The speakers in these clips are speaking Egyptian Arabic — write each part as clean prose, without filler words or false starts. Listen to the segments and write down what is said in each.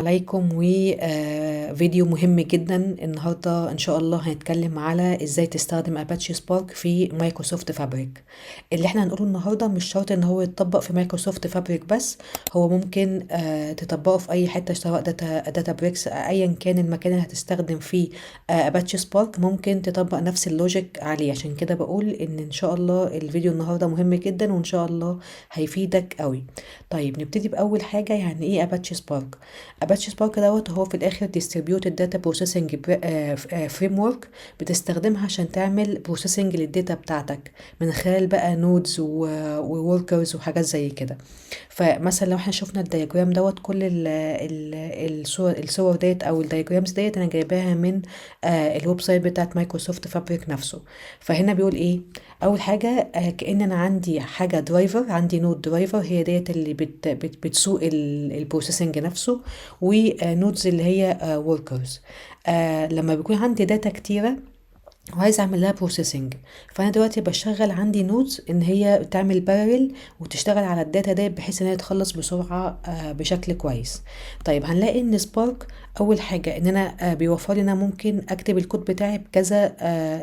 عليكم، وفيديو مهم جدا النهاردة. ان شاء الله هنتكلم على ازاي تستخدم Apache Spark في Microsoft Fabric. اللي احنا هنقوله النهاردة مش شرط ان هو يتطبق في Microsoft Fabric بس، هو ممكن تطبقه في اي حتة، سواء Databricks، ايا كان المكان اللي هتستخدم فيه Apache Spark ممكن تطبق نفس ال logic عليه. عشان كده بقول ان شاء الله الفيديو النهاردة مهم جدا وان شاء الله هيفيدك قوي. طيب نبتدي بأول حاجة، يعني ايه Apache Spark؟ Apache Spark دوت هو في الاخر distributed data processing framework بتستخدمها عشان تعمل processing لل data بتاعتك من خلال بقى nodes و workers وحاجات زي كده. فمثلا لو احنا شفنا ال diagram دوت، كل ال الصور ديت او ال diagrams ديت انا جايباها من ال website بتاعت Microsoft Fabric نفسه. فهنا بيقول ايه؟ اول حاجه كأن انا عندي حاجه driver، عندي node driver هي ديت اللي بت بت بتسوق ال processing نفسه، و nodes اللي هي workers. لما بيكون عندي data كتيره وعايزه اعمل لها processing، فانا دلوقتي بشغل عندي nodes ان هي تعمل parallel وتشتغل على ال data دي بحيث ان هي تخلص بسرعه بشكل كويس. طيب هنلاقي ان Spark اول حاجه ان انا بيوفر لي ان انا ممكن اكتب الكود بتاعي بكذا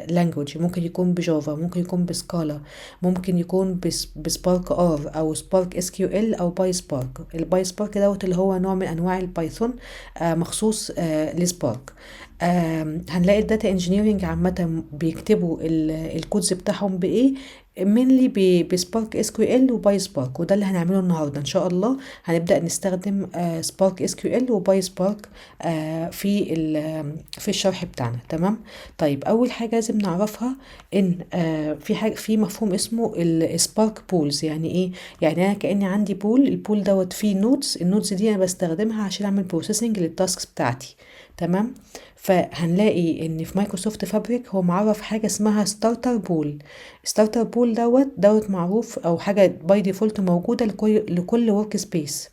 language، ممكن يكون ب Java، ممكن يكون ب Scala، ممكن يكون ب Spark R او Spark SQL او PySpark. ال PySpark دوت اللي هو نوع من انواع ال Python مخصوص ل Spark. هنلاقي ال data engineering عامة بيكتبوا ال codes بتاعهم بايه؟ mainly ب Spark SQL و PySpark، وده اللي هنعمله النهارده ان شاء الله. هنبدا نستخدم Spark SQL و PySpark في الشرح بتاعنا، تمام؟ طيب اول حاجه لازم نعرفها ان في حاجه، في مفهوم اسمه ال Spark pools. يعني ايه؟ يعني انا كاني عندي pool، ال pool دوت فيه nodes، ال nodes دي انا بستخدمها عشان اعمل processing لل tasks بتاعتي، تمام؟ فهنلاقي ان في Microsoft Fabric هو معرف حاجه اسمها starter pool. starter pool دوت معروف او حاجه by default موجوده لكل workspace،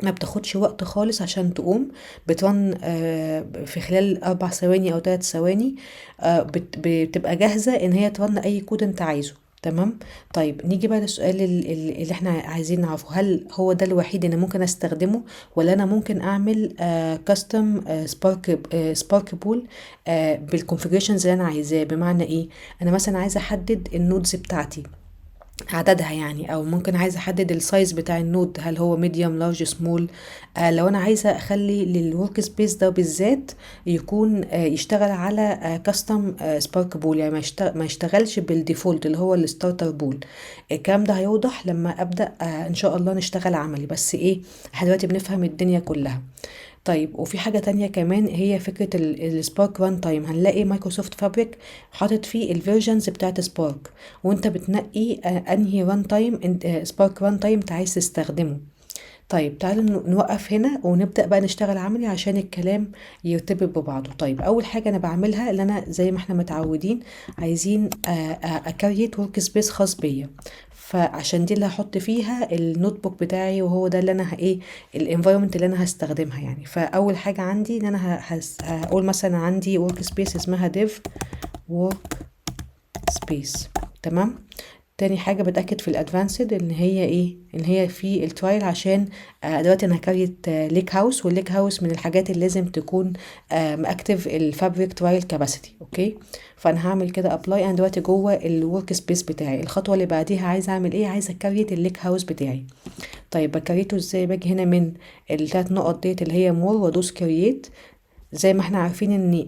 ما بتاخدش وقت خالص عشان تقوم، بت run في خلال 4 ثواني او 3 ثواني بتبقى جاهزة ان هي ت run اي كود انت عايزه، تمام؟ طيب نيجي بقى للسؤال اللي احنا عايزين نعرفه: هل هو ده الوحيد اللي ممكن استخدمه ولا انا ممكن اعمل custom Spark pool بال configurations اللي انا عايزاه؟ بمعنى ايه؟ انا مثلا عايزه احدد ال nodes بتاعتي عددها يعني، او ممكن عايزه احدد ال size بتاع ال node، هل هو medium، large، small. لو انا عايزه اخلي لل workspace ده بالذات يكون يشتغل على custom Spark pool، يعني ما يشتغلش بال default اللي هو ال starter pool. الكلام ده هيوضح لما ابدا ان شاء الله نشتغل عملي، بس ايه، احنا دلوقتي بنفهم الدنيا كلها. طيب وفي حاجة تانية كمان هي فكرة ال Spark runtime. هنلاقي Microsoft Fabric حاطط فيه ال versions بتاعت Spark، وانت بتنقي انهي runtime، Spark runtime انت عايز تستخدمه. طيب تعالوا نوقف هنا ونبدأ بقى نشتغل عملي عشان الكلام يرتبط ببعضه. طيب اول حاجة انا بعملها اللي انا زي ما احنا متعودين عايزين ا create workspace خاص بيا، فعشان دي اللي هحط فيها ال notebook بتاعي، وهو ده اللي انا ايه ال environment اللي انا هستخدمها يعني. فاول حاجه عندي ان انا هقول مثلا عندي workspace اسمها dev workspace، تمام؟ تاني حاجة بتأكد في ال advanced ان هي ايه، ان هي في ال trial، عشان دلوقتي انا ه create lake house، وال lake house من الحاجات اللي لازم تكون مأكتف ال Fabric trial capacity، okay؟ فانا هعمل كده apply. انا دلوقتي جوه ال workspace بتاعي. الخطوة اللي بعديها عايزة اعمل ايه؟ عايزة ا create ال lake house بتاعي. طيب ب create ه ازاي؟ باجي هنا من التلات نقط ديت اللي هي more وادوس create. زي ما احنا عارفين ان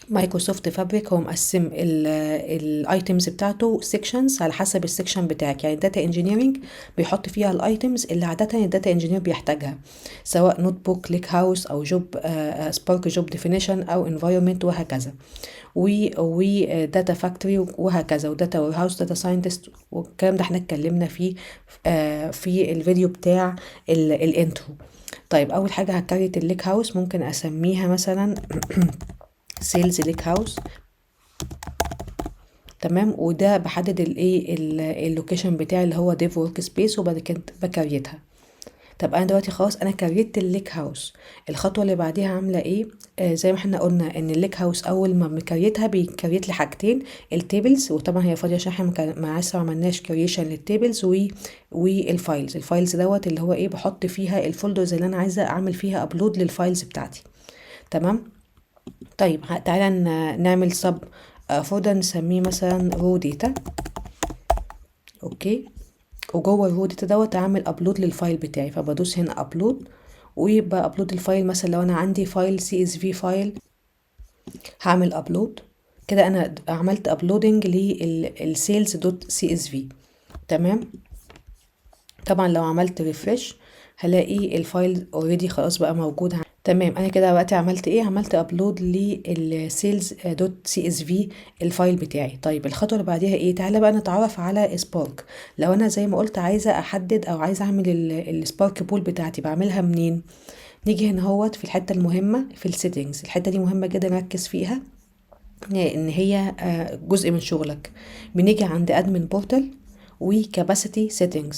Microsoft Fabric هو مقسم ال items بتاعته sections على حسب ال section بتاعك، يعني data engineering بيحط فيها ال items اللي عاده ال data engineer بيحتاجها، سواء notebook، lake house، او job Spark job definition، او environment وهكذا، و data factory وهكذا، و data warehouse، data scientist، والكلام ده احنا اتكلمنا فيه في الفيديو بتاع ال intro. طيب اول حاجه ه create ال lake house، ممكن اسميها مثلا sales lake house، تمام؟ وده بحدد الايه، ال location بتاعي اللي هو dev workspace، وبعد كده ب create ها، تمام؟ طب انا دلوقتي خلاص انا create ال lake house، الخطوة اللي بعديها عامله ايه؟ زي ما احنا قلنا ان ال lake house اول ما بن create ها بي create لي حاجتين، ال tables، وطبعا هي فاضية عشان احنا ما لسه ما عملناش creation لل tables، وال files. ال files دوت اللي هو ايه، بحط فيها ال folders اللي انا عايزه اعمل فيها upload لل files بتاعتي. تمام. طيب تعالى نعمل sub folder نسميه مثلا raw data. okay، وجوه ال raw data دوت اعمل upload لل file بتاعي، فبدوس هنا upload ويبقى upload ال file. مثلا لو انا عندي file CSV file هعمل upload كده، انا عملت uploading لل sales dot CSV. تمام. طبعا لو عملت refresh هلاقي ال file already خلاص بقى موجود. تمام. انا كده دلوقتي عملت ايه؟ عملت upload لل sales dot CSV ال file بتاعي. طيب الخطوة اللي بعديها ايه؟ تعالى بقى نتعرف على Spark. لو انا زي ما قلت عايزه احدد او عايزه اعمل ال Spark pool بتاعتي، بعملها منين؟ نيجي هنا اهوت في الحتة المهمة في ال settings، الحتة دي مهمة جدا نركز فيها ان هي جزء من شغلك. بنيجي عند admin portal و capacity settings.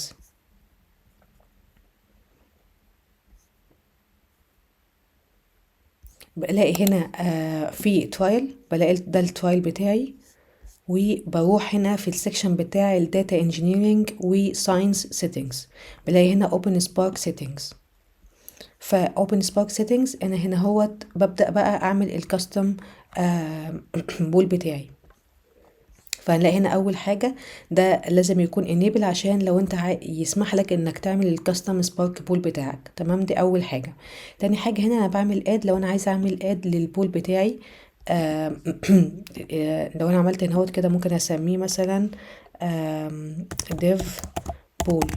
بلاقي هنا في trial، بلاقي ده ال trial بتاعي، وبروح هنا في ال section بتاع ال data engineering و science settings، بلاقي هنا open spark settings. ف open spark settings انا هنا هوت ببدأ بقى اعمل ال custom pool بتاعي. فهنلاقي هنا اول حاجة ده لازم يكون enable عشان لو انت يسمح لك انك تعمل ال custom Spark pool بتاعك. تمام، دي اول حاجة. تاني حاجة هنا انا بعمل add، لو انا عايزه اعمل add لل pool بتاعي، لو انا عملت هنا هوت كده ممكن اسميه مثلا، dev pool.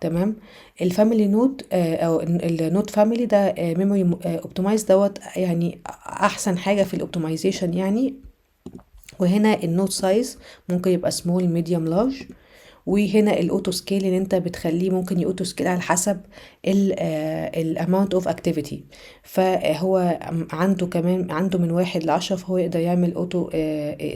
تمام. ال family node، او ال node family ده، memory optimize دوت، يعني احسن حاجة في ال optimization يعني. وهنا ال node size ممكن يبقى small medium large، وهنا ال auto scale اللي انت بتخليه ممكن ي auto scale على حسب ال amount of activity. فهو عنده كمان من 1 ل10، فهو يقدر يعمل auto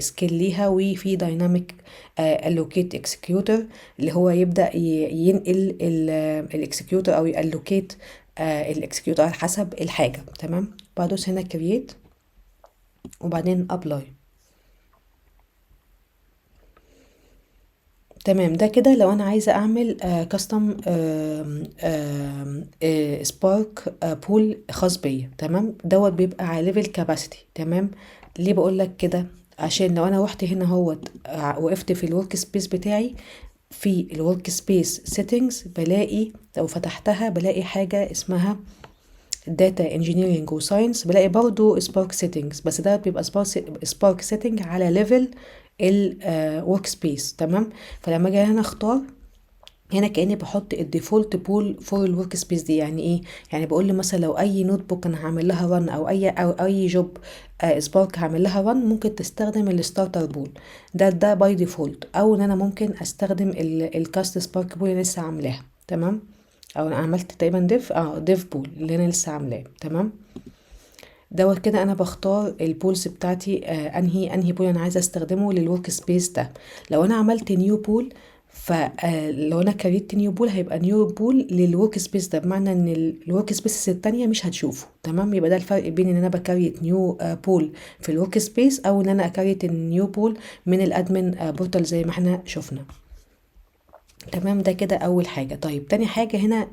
scale ليها. وفي dynamic allocate executor اللي هو يبدا ينقل ال executor او ي allocate ال executor على حسب الحاجة. تمام. بدوس هنا create وبعدين apply. تمام. ده كده لو انا عايزه اعمل custom Spark pool خاص بيا. تمام. دوت بيبقى على level capacity. تمام. ليه بقول لك كده؟ عشان لو انا روحت هنا اهوت، وقفت في ال workspace بتاعي، في ال workspace settings بلاقي لو فتحتها بلاقي حاجة اسمها data engineering و science، بلاقي برضو Spark settings، بس ده بيبقى Spark setting على level ال workspace. تمام. فلما اجي هنا اختار هنا كاني بحط ال default pool for ال workspace دي. يعني ايه؟ يعني بقول له مثلا لو اي notebook انا هعمل لها run او اي job، Spark هعمل لها run، ممكن تستخدم ال starter pool ده by default، او ان انا ممكن استخدم ال custom Spark pool اللي لسه عاملاها. تمام. او انا عملت تقريبا dev pool اللي انا لسه عاملاه. تمام. دوت كده انا بختار ال pools بتاعتي، انهي pool انا عايزه استخدمه لل workspace ده. لو انا عملت new pool، لو انا create new pool هيبقى new pool لل workspace ده، بمعنى ان ال workspace التانية مش هتشوفه. تمام. يبقى ده الفرق بين ان انا ب create new pool في ال workspace او ان انا ا create new pool من ال admin portal زي ما احنا شفنا. تمام. ده كده اول حاجة. طيب تاني حاجة هنا،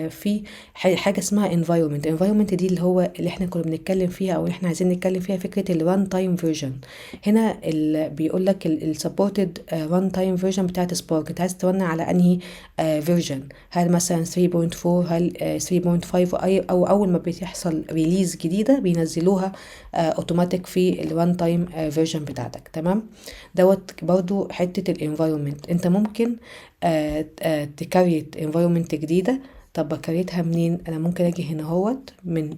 في حاجة اسمها environment. environment دي اللي هو اللي احنا كنا بنتكلم فيها او اللي احنا عايزين نتكلم فيها، فكرة ال run time version. هنا بيقول لك ال supported run time version بتاعت Spark، انت عايز ت run على انهي version؟ هل مثلا 3.4، هل 3.5، او اول ما بتحصل release جديدة بينزلوها اوتوماتيك في ال run time version بتاعتك. تمام. دوت برضو حتة ال environment، انت ممكن ت create environment جديدة. طب ب create ها منين؟ انا ممكن اجي هنا اهوت من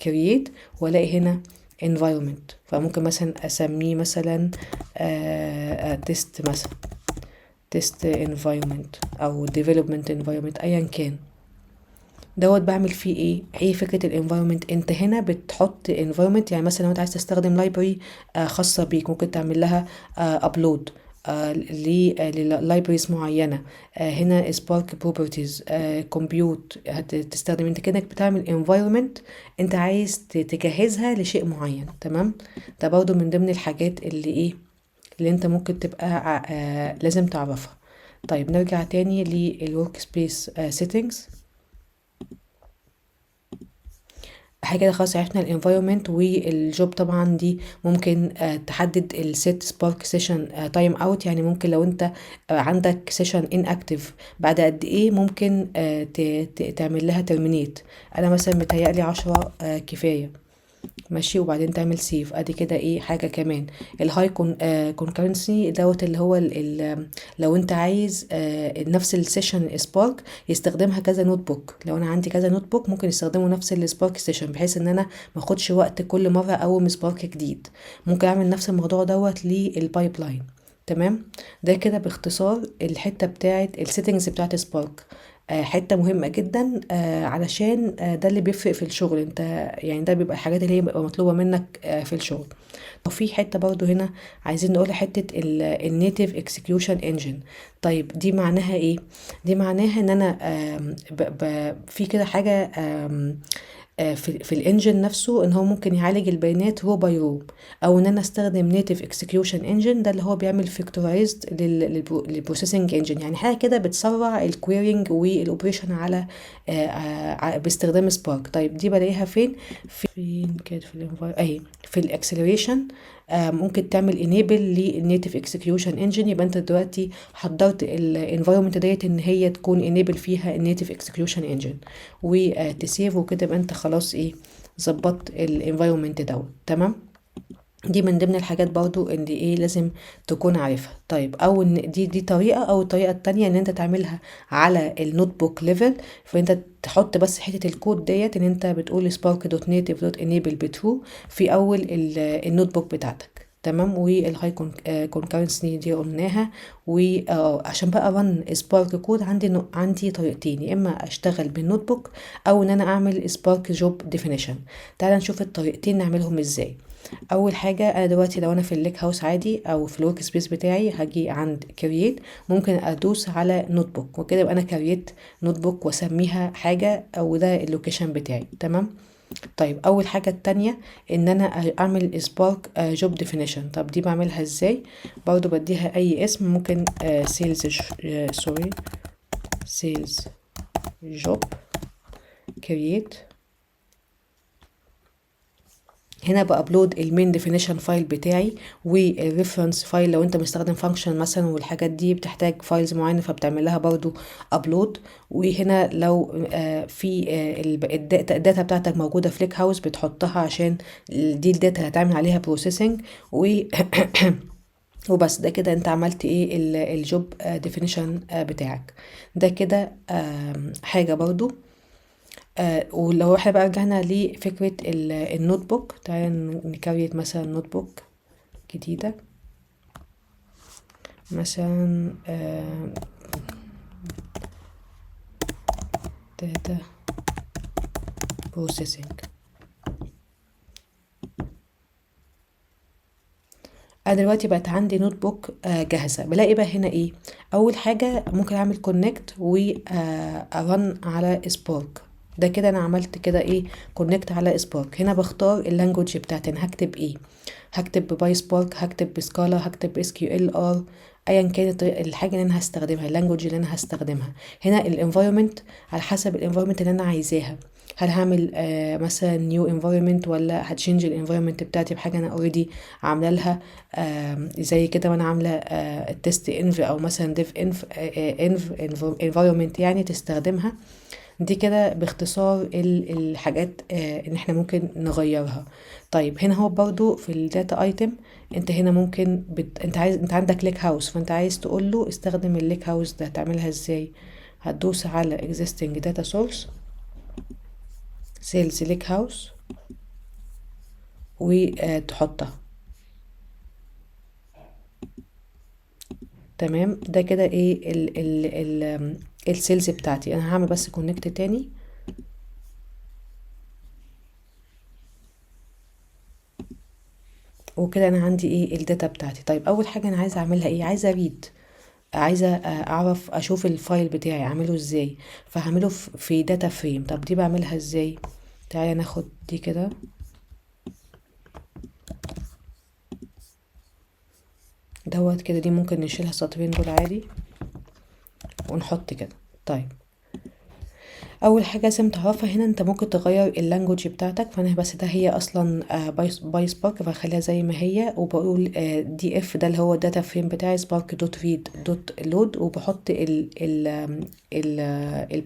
create والاقي هنا environment، فممكن مثلا اسميه مثلا، test مثلا، test environment او development environment ايا كان. دوت بعمل فيه ايه؟ ايه فكرة ال environment؟ انت هنا بتحط environment، يعني مثلا لو انت عايز تستخدم library، خاصة بيك ممكن تعمل لها، upload، لل libraries معينه. هنا Spark properties، compute، هتستخدم انت كانك بتعمل environment انت عايز تجهزها لشيء معين. تمام، ده برضو من ضمن الحاجات اللي ايه اللي انت ممكن تبقى لازم تعرفها. طيب نرجع تاني لل workspace settings. حاجة كده خلاص عرفنا ال environment وال job. طبعا دي ممكن تحدد ال set Spark session time out، يعني ممكن لو انت عندك session inactive بعد قد ايه ممكن تعمل لها terminate. انا مثلا متهيألي 10 كفاية، ماشي، وبعدين تعمل save. ادي كده ايه حاجة كمان. ال high concurrency دوت اللي هو ال لو انت عايز نفس ال session Spark يستخدمها كذا notebook، لو انا عندي كذا notebook ممكن يستخدموا نفس ال Spark session بحيث ان انا ما اخدش وقت كل مرة اقوم Spark جديد. ممكن اعمل نفس الموضوع دوت لل pipeline. تمام، ده كده باختصار الحتة بتاعه ال settings بتاعه Spark. حتة مهمة جدا، علشان ده اللي بيفرق في الشغل. انت يعني ده بيبقى الحاجات اللي هي بيبقى مطلوبه منك في الشغل. وفي حتة برضو هنا عايزين نقولها، حتة ال native execution engine. طيب دي معناها ايه؟ دي معناها ان انا في كده حاجة في ال engine نفسه ان هو ممكن يعالج البيانات row by row، او ان انا استخدم native execution engine، ده اللي هو بيعمل vectorized لل processing engine، يعني حاجة كده بتسرع ال querying وال operation على باستخدام Spark. طيب دي بلاقيها فين؟ فين كانت في ال اهي في ال acceleration. ممكن تعمل enable لل native execution engine. يبقى انت دلوقتي حضرت ال environment ديت ان هي تكون enable فيها ال native execution engine وت save وكده، يبقى انت خلاص ايه ظبطت ال environment دوت. تمام، دي من ضمن الحاجات برضو اللي ايه لازم تكون عارفها. طيب او ان دي طريقة، او الطريقة التانية ان انت تعملها على ال notebook level، فانت تحط بس حتة الكود ديت ان انت بتقول spark dot native dot enable ب true في اول ال notebook بتاعتك. تمام، وال high concurrency دي قلناها. وعشان بقى run Spark code عندي طريقتين، يا اما اشتغل بال notebook او ان انا اعمل Spark job definition. تعال نشوف الطريقتين نعملهم ازاي. اول حاجة انا دلوقتي لو انا في ال lakehouse عادي او في ال workspace بتاعي، هاجي عند create، ممكن ادوس على notebook وكده يبقى انا create notebook واسميها حاجة، او ده ال location بتاعي. تمام، طيب اول حاجة التانية ان انا اعمل Spark job definition. طب دي بعملها ازاي؟ برضو بديها اي اسم، ممكن sales، sorry sales job create. هنا ب upload ال main definition file بتاعي وال reference file لو انت مستخدم function مثلا والحاجات دي بتحتاج files معينة فبتعمل لها برضو upload. وهنا لو في ال data بتاعتك موجودة في lakehouse بتحطها عشان دي ال data اللي هتعمل عليها processing وبس. ده كده انت عملت ايه ال job definition بتاعك. ده كده حاجة برضو. ولو احنا بقى رجعنا لفكرة ال notebook، تعالى ن create مثلا notebook جديدة مثلا data processing. انا دلوقتي بقت عندي notebook جاهزة. بلاقي بقى هنا ايه؟ اول حاجة ممكن اعمل connect و ا run على Spark. ده كده انا عملت كده ايه connect على Spark. هنا بختار ال language بتاعتي، انا هكتب ايه، هكتب PySpark، هكتب ب Scala، هكتب SQL R، ايا كانت الحاجة اللي انا هستخدمها، ال language اللي انا هستخدمها. هنا ال environment على حسب ال environment اللي انا عايزاها، هل هعمل مثلا new environment ولا ه change ال environment بتاعتي بحاجة انا already عامله لها، زي كده وانا عامله test env او مثلا dev env، env environment يعني تستخدمها. دي كده باختصار الحاجات ان احنا ممكن نغيرها. طيب هنا هو برضو في ال data item، انت هنا ممكن انت عايز، انت عندك lakehouse، فانت عايز تقول له استخدم ال lakehouse ده، تعملها ازاي؟ هتدوس على existing data source sales lakehouse وتحطها. تمام، ده كده ايه ال sales بتاعتي. انا هعمل بس connect تاني. وكده انا عندي ايه ال data بتاعتي. طيب اول حاجة انا عايزه اعملها ايه؟ عايزه read، عايزه اعرف اشوف ال file بتاعي اعمله ازاي، فهعمله في data frame. طب دي بعملها ازاي؟ تعالى ناخد دي كده، دوت كده، دي ممكن نشيلها السطرين دول عادي ونحط كده. طيب اول حاجة لازم تعرفها هنا، انت ممكن تغير ال language بتاعتك، فانا بس ده هي اصلا PySpark فخليها زي ما هي، وبقول df ده اللي هو ال data frame بتاعي Spark dot read dot load، وبحط ال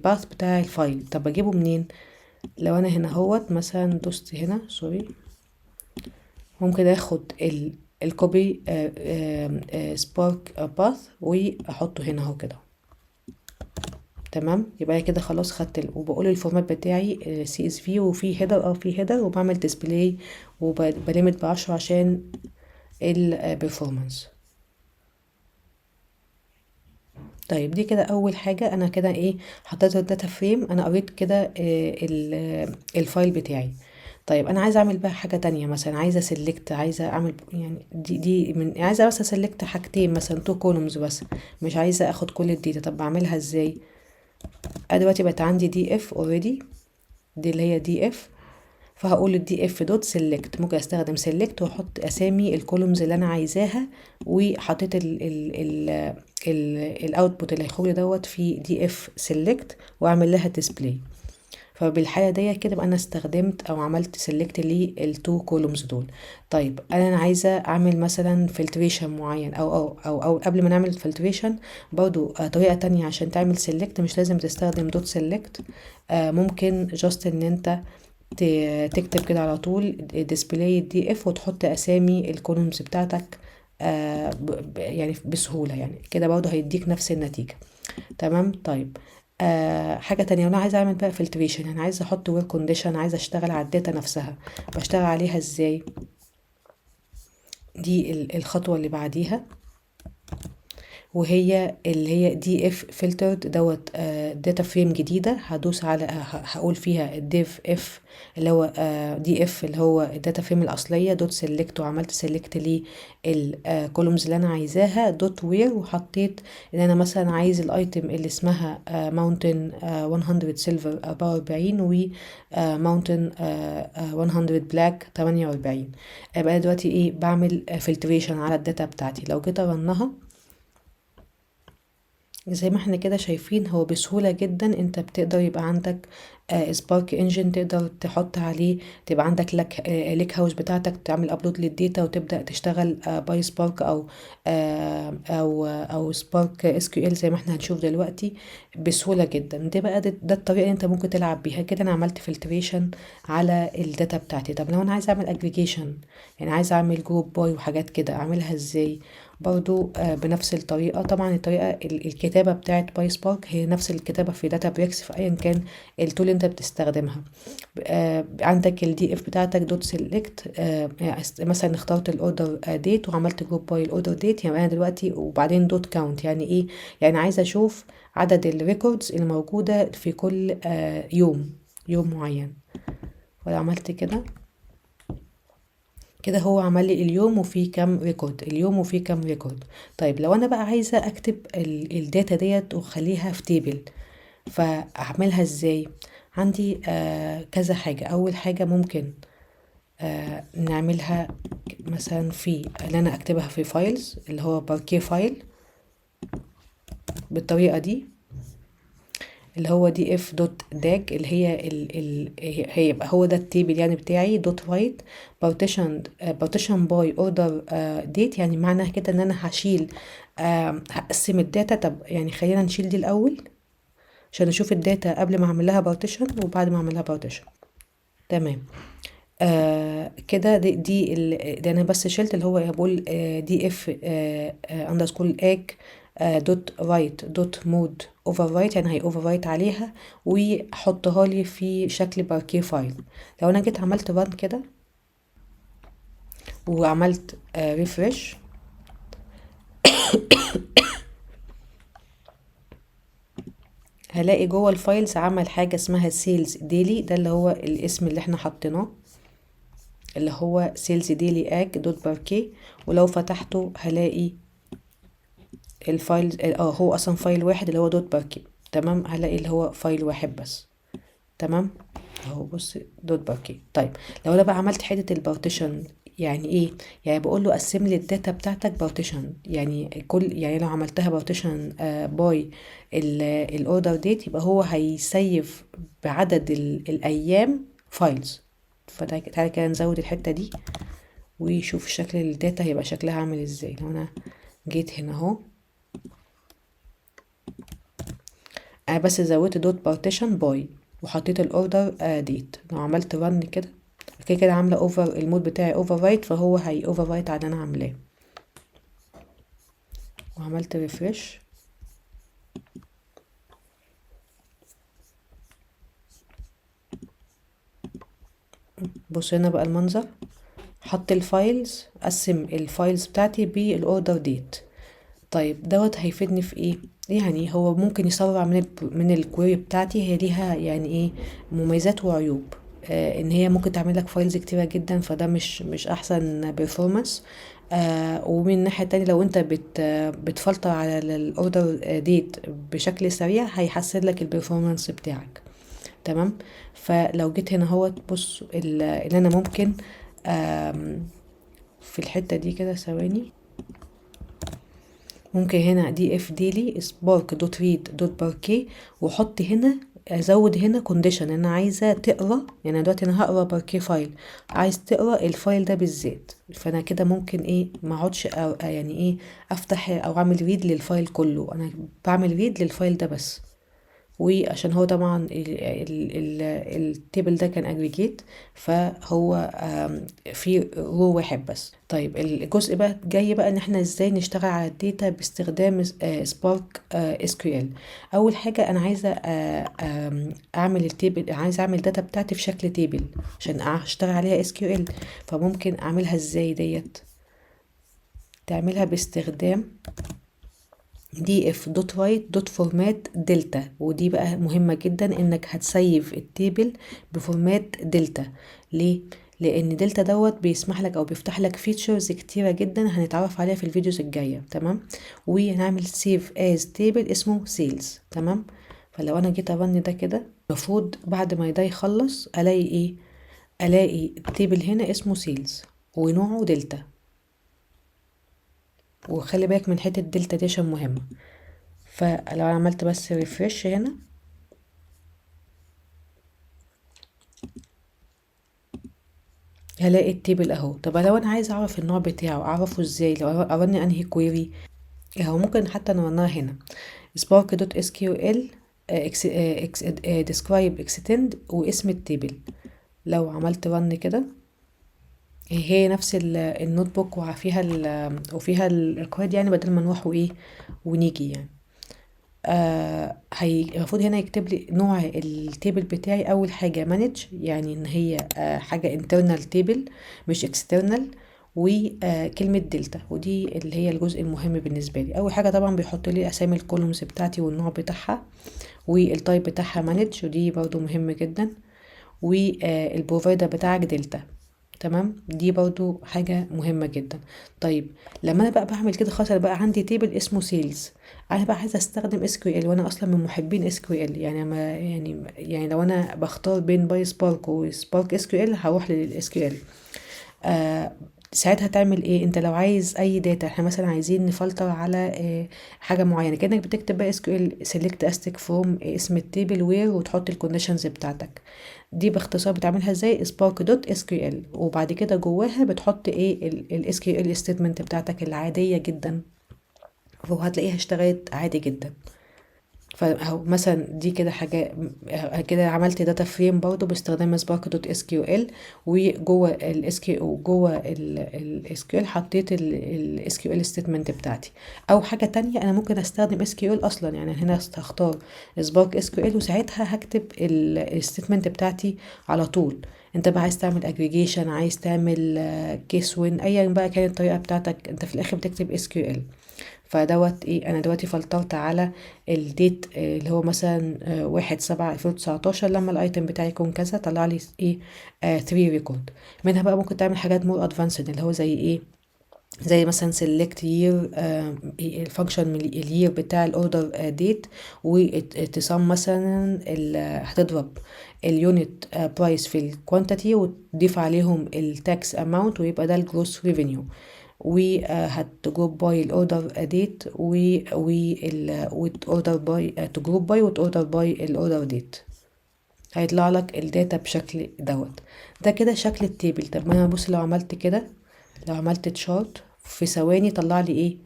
path بتاع ال file. طب اجيبه منين؟ لو انا هنا اهوت مثلا دوست هنا sorry، ممكن اخد ال copy Spark path واحطه هنا اهو كده. تمام، يبقى كده خلاص خدت وبقول ال format بتاعي CSV وفي header، في header، وبعمل display وب limit ب10 عشان ال performance. طيب دي كده اول حاجة، انا كده ايه حطيت ال data frame، انا قريت كده ال file بتاعي. طيب انا عايزه اعمل بقى حاجة تانية، مثلا عايزه select، عايزه اعمل يعني دي من عايزه بس select حاجتين مثلا two columns بس، مش عايزه اخد كل ال data. طب بعملها ازاي؟ انا دلوقتي بقت عندي df already، دي اللي هي df، فهقول ال df dot select، ممكن استخدم select واحط اسامي ال columns اللي انا عايزاها، وحطيت ال output اللي هيخرج لي دوت في df select واعمل لها display. فبالحاله دي كده بقى انا استخدمت او عملت select لل two columns دول. طيب انا عايزه اعمل مثلا filtration معين، او قبل ما نعمل filtration برضو، طريقه تانية عشان تعمل select، مش لازم تستخدم dot select، ممكن just ان انت تكتب كده على طول display df وتحط اسامي ال columns بتاعتك، بسهولة، كده برضو هيديك نفس النتيجة. تمام. طيب حاجة تانية، انا عايزة اعمل بقى filtration، انا عايزة احط where condition، عايزة اشتغل على ال data نفسها، بشتغل عليها ازاي؟ دي الخطوة اللي بعديها، وهي اللي هي df filtered دوت، data frame جديدة، هدوس على، هقول فيها df اللي هو، df اللي هو ال data frame الأصلية dot select، وعملت select لل columns اللي أنا عايزاها dot where، وحطيت إن أنا مثلا عايز ال item اللي اسمها، mountain، 100 silver 44، و، mountain، 100 black 48. يبقى أنا دلوقتي بعمل filtration على ال data بتاعتي. لو جيت أ run ها زي ما احنا كده شايفين، هو بسهولة جدا انت بتقدر يبقى عندك، Spark engine تقدر تحط عليه، تبقى عندك lake house بتاعتك، تعمل upload لل data وتبدأ تشتغل، PySpark او Spark SQL زي ما احنا هنشوف دلوقتي بسهولة جدا. ده بقى ده الطريقة اللي انت ممكن تلعب بيها كده. انا عملت filtration على ال data بتاعتي. طب لو انا عايزة اعمل اجريجيشن، يعني عايزة اعمل group by وحاجات كده، اعملها ازاي؟ برضو، بنفس الطريقة. طبعا الطريقة الكتابة بتاعت PySpark هي نفس الكتابة في Databricks، في ايا كان ال tool اللي انت بتستخدمها. عندك ال df بتاعتك dot select، مثلا اخترت ال order date وعملت group by ال order date، يعني انا دلوقتي، وبعدين dot count، يعني ايه؟ يعني عايزة اشوف عدد ال records اللي موجودة في كل، يوم معين. ولو عملت كده كده هو عمل لي اليوم وفيه كام record، اليوم وفيه كام record. طيب لو انا بقى عايزه اكتب ال data ديت واخليها في table، فاعملها ازاي؟ عندي، كذا حاجة. اول حاجة ممكن، نعملها مثلا في اللي انا اكتبها في files اللي هو Parquet file بالطريقة دي، اللي هو df dot dag اللي هي ال ال هي هيبقى هو ده ال table بتاعي dot write partition by order date، يعني معنى كده ان انا هقسم ال data. طب خلينا نشيل دي الاول عشان نشوف ال data قبل ما اعمل لها partition وبعد ما اعمل لها partition. تمام. كده دي ده انا بس شلت اللي هو بقول، df، underscore agg، dot write dot mode overwrite، يعني هي overwrite عليها وحطها لي في شكل Parquet file. لو انا جيت عملت run كده وعملت، refresh، هلاقي جوه ال files عمل حاجة اسمها sales daily، ده اللي هو الاسم اللي احنا حطيناه اللي هو sales daily agg dot parquet، ولو فتحته هلاقي ال file، هو اصلا file واحد اللي هو dot parquet، تمام. هلاقي اللي هو file واحد بس، تمام، اهو بص dot parquet. طيب لو انا بقى عملت حتة ال partition، يعني ايه؟ يعني بقول له قسم لي ال data بتاعتك partition، يعني كل، يعني لو عملتها partition by ال order date، يبقى هو هي save بعدد الايام files. فتعالى كده نزود الحتة دي ويشوف شكل ال data هيبقى شكلها عامل ازاي. لو انا جيت هنا اهو، انا بس زودت dot partition by وحطيت ال order date. لو عملت run كده، كده كده عامله over، ال mode بتاعي overwrite، فهو هي overwrite على اللي انا عاملاه. وعملت refresh، بص هنا بقى المنظر، حط ال files، قسم ال files بتاعتي بال order date. طيب دوت هيفيدني في ايه؟ يعني هو ممكن يسرع من ال query بتاعتي. هي ليها يعني ايه مميزات وعيوب، ان هي ممكن تعمل لك files كتيرة جدا، فده مش احسن performance. ومن الناحية التانية لو انت بتفلتر على ال order date بشكل سريع هيحسن لك ال performance بتاعك، تمام. فلو جيت هنا اهوت، بص اللي انا ممكن، في الحتة دي كده ثواني، ممكن هنا df daily spark dot read dot parquet، واحط هنا، ازود هنا condition انا عايزه تقرا، يعني دلوقتي انا هقرا parquet file، عايز تقرا ال file ده بالذات، فانا كده ممكن ايه ما اقعدش يعني ايه افتح او اعمل read لل file كله، انا بعمل read لل file ده بس. وعشان هو طبعا ال table ده كان aggregate، فهو في row واحد بس. طيب الجزء بقى جاي بقى ان احنا ازاي نشتغل على ال data باستخدام Spark SQL. اول حاجة انا عايزه، اعمل ال table، عايزه اعمل data بتاعتي في شكل table عشان اشتغل عليها SQL. فممكن اعملها ازاي ديت؟ تعملها باستخدام df dot write dot format delta، ودي بقى مهمة جدا انك هت save ال table ب format delta. ليه؟ لان دلتا دوت بيسمح لك او بيفتح لك features كتيرة جدا هنتعرف عليها في ال videos الجاية، تمام. وهنعمل save as table اسمه sales، تمام. فلو انا جيت ا run ده كده، المفروض بعد ما ده يخلص الاقي ايه؟ الاقي ال table هنا اسمه sales ونوعه دلتا. وخلي بالك من حتة دلتا دي عشان مهمة. فلو انا عملت بس refresh هنا، هلاقي ال table اهو. طب لو انا عايزه اعرف النوع بتاعه اعرفه ازاي؟ لو ا run انهي query اهو، ممكن حتى ن run ها هنا spark dot sql describe extend واسم ال table. لو عملت run كده، هي نفس ال notebook وفيها الكواد، يعني بدل ما نروح وايه ونيجي يعني. هي المفروض هنا يكتب لي نوع ال table بتاعي. اول حاجة managed، يعني ان هي حاجة internal table مش external، وكلمه دلتا، ودي اللي هي الجزء المهم بالنسبة لي. اول حاجة طبعا بيحط لي اسامي ال columns بتاعتي والنوع بتاعها وال type بتاعها managed، ودي برضو مهم جدا، وال provider بتاعك دلتا، تمام. دي برضو حاجة مهمة جدا. طيب لما انا بقى بعمل كده خلاص، انا بقى عندي table اسمه sales، انا بقى عايزة استخدم SQL، وانا اصلا من محبين SQL، يعني ما يعني، يعني لو انا بختار بين PySpark و Spark SQL هروح لل SQL. ساعتها تعمل ايه؟ انت لو عايز اي data، احنا مثلا عايزين نفلتر على حاجة معينة، كانك بتكتب بقى SQL select asterisk from اسم ال table where وتحط ال conditions بتاعتك. دي باختصار بتعملها ازاي؟ spark dot SQL، وبعد كده جواها بتحط ايه ال SQL statement بتاعتك العادية جدا، وهتلاقيها اشتغلت عادي جدا. فاهو مثلا دي كده حاجة كده، عملت data frame برضو باستخدام spark dot SQL، وجوه ال SQ وجوه ال SQL حطيت ال SQL statement بتاعتي. او حاجة تانية انا ممكن استخدم SQL اصلا، يعني هنا هختار Spark SQL وساعتها هكتب ال statement بتاعتي على طول. انت بقى عايز تعمل اجريجيشن، عايز تعمل case when، ايا بقى كانت الطريقة بتاعتك، انت في الاخر بتكتب SQL. فدوت ايه، انا دلوقتي فلترت على ال date اللي هو مثلا 1/7/2019 لما ال item بتاعي يكون كذا، طلع لي ايه 3 record. منها بقى ممكن تعمل حاجات more advanced اللي هو زي ايه، زي مثلا select year، ال function من ال year بتاع ال order date، وت sum مثلا هتضرب ال unit price في ال quantity وتضيف عليهم ال tax amount ويبقى ده ال gross revenue، وهت group by ال order date وت order by ت group by وت order by ال order date، هيطلع لك ال data بشكل دوت. ده كده شكل ال table. طب ما انا بص لو عملت كده، لو عملت chart في ثواني طلع لي ايه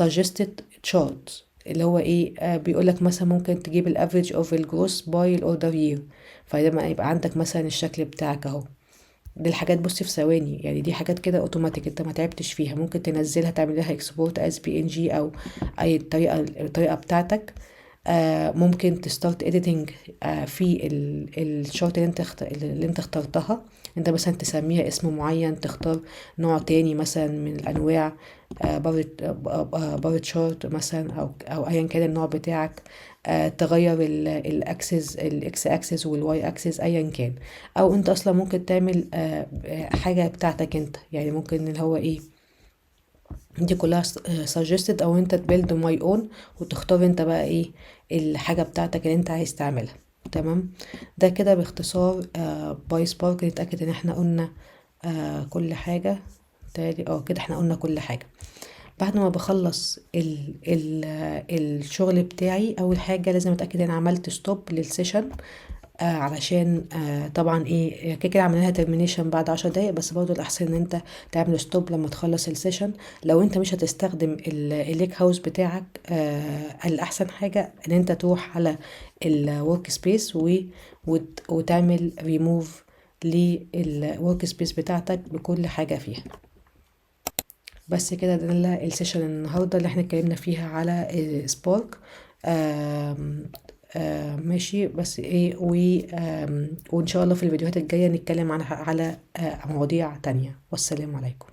suggested chart اللي هو ايه، بيقول لك مثلا ممكن تجيب ال average of ال gross by ال order year، فلما يبقى عندك مثلا الشكل بتاعك اهو. دي الحاجات بصي في ثواني، يعني دي حاجات كده اوتوماتيك انت ما تعبتش فيها، ممكن تنزلها تعمل لها export as PNG او اي طريقه، الطريقة بتاعتك. ممكن ت start editing في ال chart اللي انت اخترتها، انت مثلا تسميها اسم معين، تختار نوع تاني مثلا من الانواع، bar chart مثلا او ايا كان النوع بتاعك، تغير ال axis، ال X axis وال Y axis ايا كان، او انت اصلا ممكن تعمل حاجة بتاعتك انت، يعني ممكن اللي هو ايه دي كلها suggested، او انت ت build my own وتختار انت بقى ايه الحاجة بتاعتك اللي انت عايز تعملها. تمام، ده كده باختصار PySpark. نتأكد ان احنا قلنا كل حاجة تالي، كده احنا قلنا كل حاجة. بعد ما بخلص ال الشغل بتاعي، اول حاجة لازم اتأكد ان عملت stop لل session، علشان طبعا ايه كده كده عملنا لها termination بعد 10 دقايق، بس برضو الاحسن ان انت تعمل stop لما تخلص ال session. لو انت مش هتستخدم ال lakehouse بتاعك، الاحسن حاجة ان انت تروح على ال workspace وتعمل ريموف لل workspace بتاعتك بكل حاجة فيها. بس كده ده ال session النهارده اللي احنا اتكلمنا فيها على Spark. ماشي، بس ايه وان شاء الله في الفيديوهات الجاية نتكلم على مواضيع تانية. والسلام عليكم.